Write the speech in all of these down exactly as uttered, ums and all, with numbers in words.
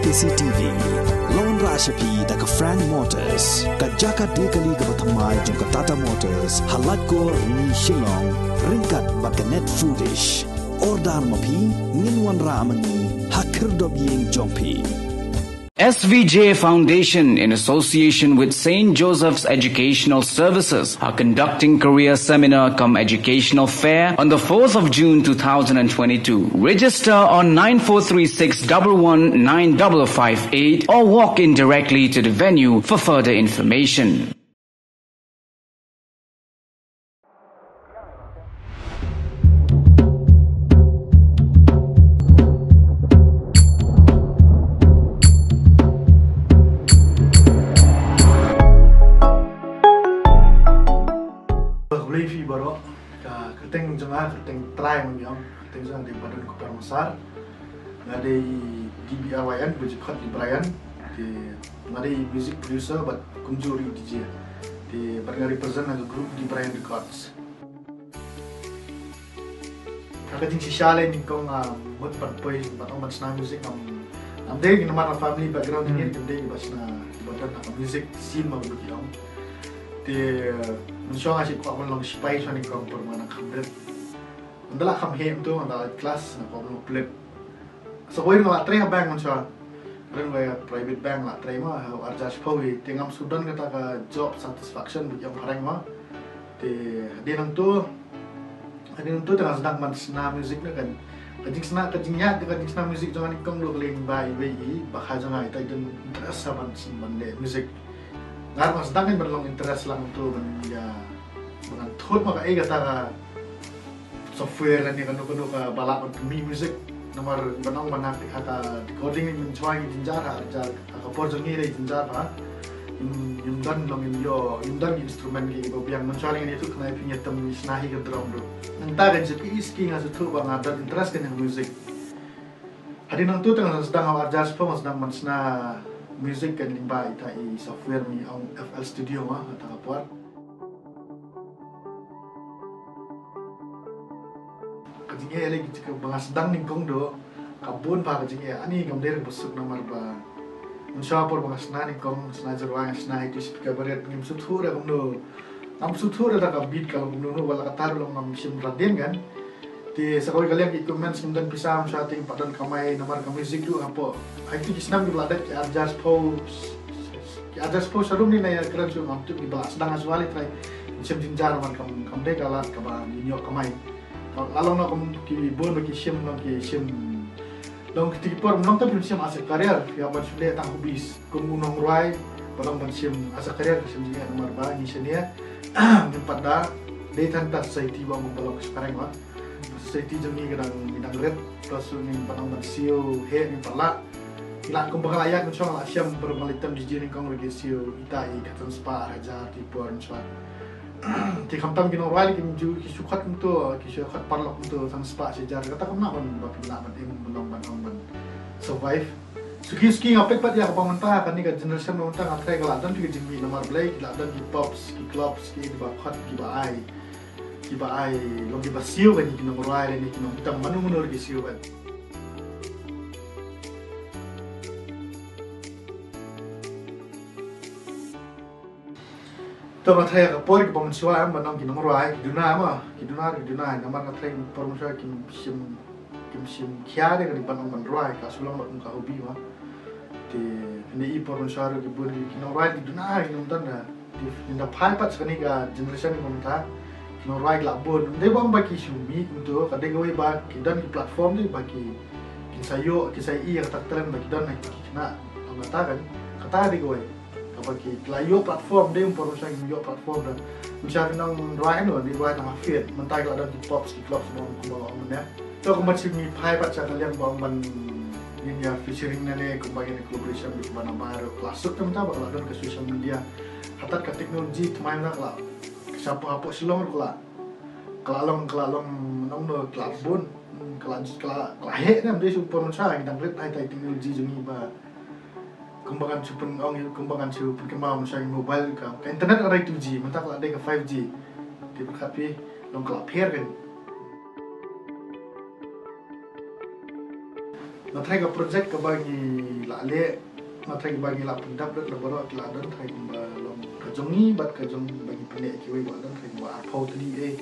K C T V. Lawan rah sha phi da ka Frank Motors, ka jaka dei kali kaba thymmai jong ka Tata Motors, ha Laitkor, Rni, Shillong, ryngkat bad ka Net Foodish. Order ma phi, ngin wanrah ma ngi ha khyrdop ïing jong phi. S V J Foundation, in association with Saint Joseph's Educational Services, are conducting career seminar cum educational fair on the fourth of June two thousand and twenty-two. Register on nine four three six double one nine double five eight or walk in directly to the venue for further information. Khublei phi baroh. Ka kyrteng jong nga, kyrteng trai mynjong. Kyrteng jong nga dei Badon Kupar Masar. Nga dei D B R Y N, ba ju khot dei Brian. Te nga dei music producer bad kumjuh ruh D J. Te bad nga represent ha ka group dei Brian Records. Ha ka jingshisha lei nyngkong, ah, mut ban poi ban ong ban shna music ngam, ngam dei, namar ha family background jong ngi, hmm, kim dei ba shna, ba don ha ka music scene ma ba ki ong. Te mynshuwa nga shu kwah ban long sipai shuwa nyngkong por ba nga dang kham rit. Nga da la kham heh mynta, nga da la class, nga kwah ban long pulit. Sa kawei nga la trei ha bank mynshuwa. Ring wei private bank la trei ma, ha u arjar shiphew, te ngam shu don kata ka job satisfaction ba ki ong phareng ma. Te hadien nangto, hadien nangto te nga sdang ban shna music na kan. Ka jingsna, ka jingïaid, ka jingshna music jong nga nyngkong ruh ka la ïa ba iwei i, ba kha jong nga ita i don interest sa ban, ban leh music. Nga ruh nga sdang ban long interest lang to ban ïa, ban thut ma kaei kata ka software lane kano kano kaba lah ban pynmih music. Namar ban ong ban ha ka recording mynshuwa ngi jynjar ha, jynjar ha ka por jong ngi dei jynjar ha. Ngim, ngim don long ngim ïoh, ngim don instrument kiba biang, mynshuwa ngi ïathuh khnang ïa phi, ngi ïa tem ngi shna hi ka drum ruh. Nangta kan jep i ski nga shu thuh ba nga don interest kan ha music. Hadien nangto te nga sdang ha u arjar shiphew nga sdang ban shna music kan lyngba ita i software ba ngi ong F L Studio ma, kata ka por. Ka jingeh lei ki jingeh ba nga sdang nyngkong doh, ka bun bha ka jingeh, ani kam dei ruh ba suk namar ba mynshuwa por ba nga shna nyngkong, shna jingrwai, shna ïa ki speaker barit, ngim sngewthuh ruh kumno, ngam sngewthuh ruh da ka beat ka long kumno, ba la kata ruh long ngam shim radien kan. Te sa kawei ka liang ki equipments ngim don pisa, mynshuwa te ngim pat don kamai namar ka music ruh hapoh. Ai tu ki snem kiba la dep ki arjar shiphew, ki arjar shiphew sharum ni na ïa kren shuh ngam tip kiba la sdang ha shuwa lei trai. Shim jynjar namar kam, kam dei ka lad kaba ngin ïoh kamai. Ka la long na kum ki bun ba ki shim, long ki shim. Long kiti ki por, long te phim shim as a career, phi hap ban shu leh tang hobbies. Kum u nongrwai, ba long ban shim as a career ka shim jingeh namar ba ngi shane. Ngim pat da dei tang ta society ba ong ba long ka shpareng ba. Society jong ngi ka dang, ngi dang rit, plus ngim pat ong ban siew heh, ngim pat lah. Ngi lah kumba nga la ïaid mynshuwa nga la shem, baroh ba nga la ïaid tam jingim nyngkong ruh ki siew ita i khatsan spah, ar hajar ti por mynshuwa. Te khamtam ki nongrwai kim ju, ki shu khot kumto, ki shu khot paralok kumto, san spah shi hajar, kata kam lah ban, ba kim lah ban im, ban long, ban ong, ban survive. Suki suki nga peit pat ïa kaba mynta, kane ka generation ba mynta nga tharai ka la don ki jingmih namar balei, ki la don ki pubs, ki clubs, ki ba khot, ki ba ai, ki ba ai, long ki ba siew kane ki nongrwai, kane ki nonghitam mano mano ki siew ban. To nga tharai ka por kiba mynshuwa em ban ong ki nongrwai ki duna ma, ki duna, ki duna, namar nga tharai por mynshuwa kim shym, kim shym khia de ka dei ban ong ban rwai, ka shu long bad kum ka hobby ma. Te kine i por mynshuwa ruh ki bun ki nongrwai ki duna ki nongtan da. Te ynda phai pat sa kane ka generation kiba mynta ki nongrwai ki la bun. Ym dei ba ong ba ki shu mih kumto, ka dei kawei ba ki don ki platform de ba ki, kin sa ïoh, kin sa ïoh ïa kata ka talent ba ki don ha ki khynnah. Ong kata kan, kata dei kawei. Kaba ki la ïoh platform, dei ym por mynshuwa ki ïoh platform da. Mynshuwa ki nongrwai no, dei rwai tang ha field. Mynta ki la don ki pubs, ki clubs, kumba ong mynne. To kumba shu ngi phai pat sha ka liang ba ong ban ngin ïa featuring nane kumba ngin collaboration bad ki bana bai ruh. Ka la suk te mynta ba ka la don ka social media. Hatat ka technology thymmai mynta ka la, ka sha hapoh Shillong ruh ka la, ka la long, ka la long, nong no, ka la bun. Ka la, ka la, ka la heh ne, ym dei shu por mynshuwa ngi dang rit ha ita i technology jong ngi ba. Kumba ngan shu pyn-ong, kumba ngan shu pynkynmaw mynshuwa ïa mobile ka, ka internet ka dei two G, mynta ka la dei ka five G. Te pyrkhat phi, long ka la pher kan. Na trai ka project kaba ngi la leh, na trai kaba ngi la pyndap lut na baroh ki la don trai kaba long ka jong ngi bad ka jong ba ngi pyndep kiwei ba don trai kaba arphew tylli eh.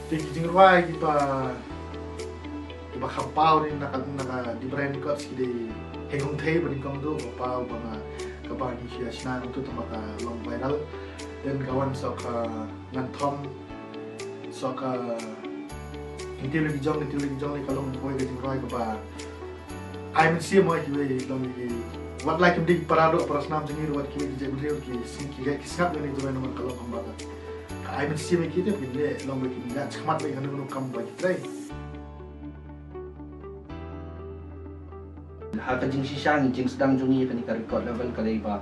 Te ki jingrwai kiba kiba kham paw ni na ka na ka Dibrai Records ki dei Hei Hung Thei ba ni kong do ba paw ba nga kaba ngi shia shna ngi tu tama ka long viral. Then ka wan sa ka ngan thom sa ka ngi tiu lagi jong ngi tiu lagi jong ni ka long koi ka jingrwai kaba ai mynsiem oi kiwei long ki wat lai kim dei para do para snam jong ngi wat kiwei ki jek bri ki sing ki ki sngap ni jingrwai nang ka long kamba ka ai mynsiem ki te ki le long ba ki ngat khmat ba ki kanu kam ba ki trai. Ha ka jingshisha ngi jingsdang jong ngi kane ka record label ka dei ba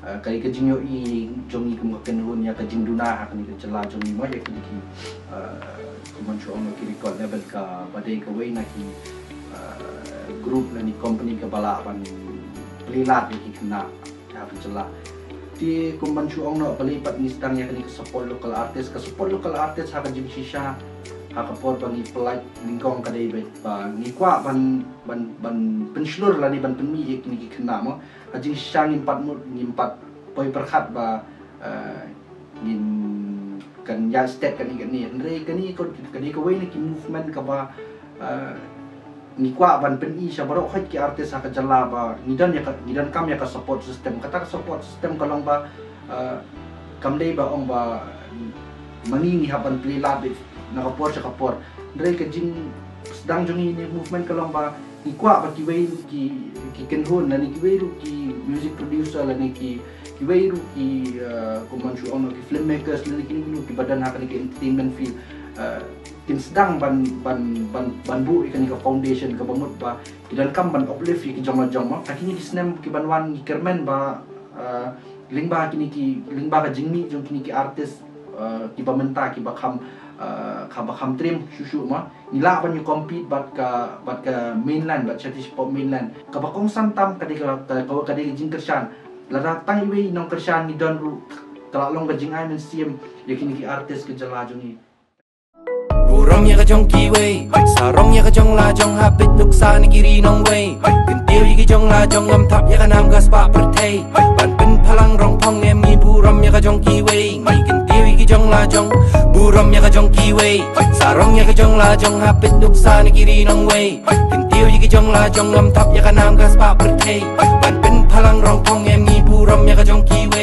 ka dei ka jingïohi jong ngi kum ka kynhun ïa ka jingduna ha kane ka jylla jong ngi mo ïa kine ki kumban shu ong ki record label kaba dei kawei na ki group lane company kaba lah ban plie lad ïa ki khynnah ha ka jylla. Te kumban shu ong noh balei pat ngi sdang ïa kane ka support local artist, ka support local artist ha ka jingshisha ha ka por ba ngi pynlait nyngkong ka dei ba ngi kwah ban ban ban pynshlur lane ban pynmih ïa kine ki khynnah mo. Ha jingshisha ngim pat mut ngim pat poi pyrkhat ba ngin kan ïa stet kane kane hynrei kane ka dei kawei na ki movement kaba ngi kwah ban pyni sha baroh khoit ki artist ha ka jylla ba ngi don ïa ka ngi don kam ïa ka support system kata ka support system ka long ba kam dei ba ong ba ma ngi ngi hap ban plie lad na ka por sha ka por hynrei ka jingsdang jong ngi ne movement ka long ba ngi kwah ba kiwei ruh ki ki kynhun lane kiwei ruh ki music producer lane ki kiwei ruh ki kumban shu ong ki filmmakers lane ki ruh kiba don ha kane ka entertainment field kin sdang ban ban ban ban buh ïa kane ka foundation kaba mut ba ki donkam ban uplift ïa ki jong la jong mo. Ha kine ki snem ki ban wan ngi kyrmen ba lyngba kine ki lyngba ka jingmih jong kine ki artist kiba mynta kiba kham kaba kham trim shuh shuh mo. Ngi lah ban ïa compete bad ka bad ka mainland bad shatei shapoh mainland. Kaba kongsan tam ka dei ka ka dei ka jingkyrshan. Lada tang iwei i nongkyrshan ngi don ruh ka la long ka jingai mynsiem ïa kine ki artist ka jylla jong ngi. Burom ïa ka jong kiwei, sarong ïa ka jong la jong, hapit nuksa na ki ri nongwei. Kyntiew ïa ki jong la jong, ngam thap ïa ka nam ka spah pyrthei. Ban pynphalang rong phong em ngi burom ïa ka jong kiwei. Kyntiew ïa ki jong la jong, burom ïa ka jong kiwei. Sarong ïa ka jong la jong, hapit nuksa na ki ri nongwei. Kyntiew ïa ki jong la jong, ngam thap ïa ka nam ka spah pyrthei. Ban pynphalang rong phong em ngi burom ïa ka jong kiwei.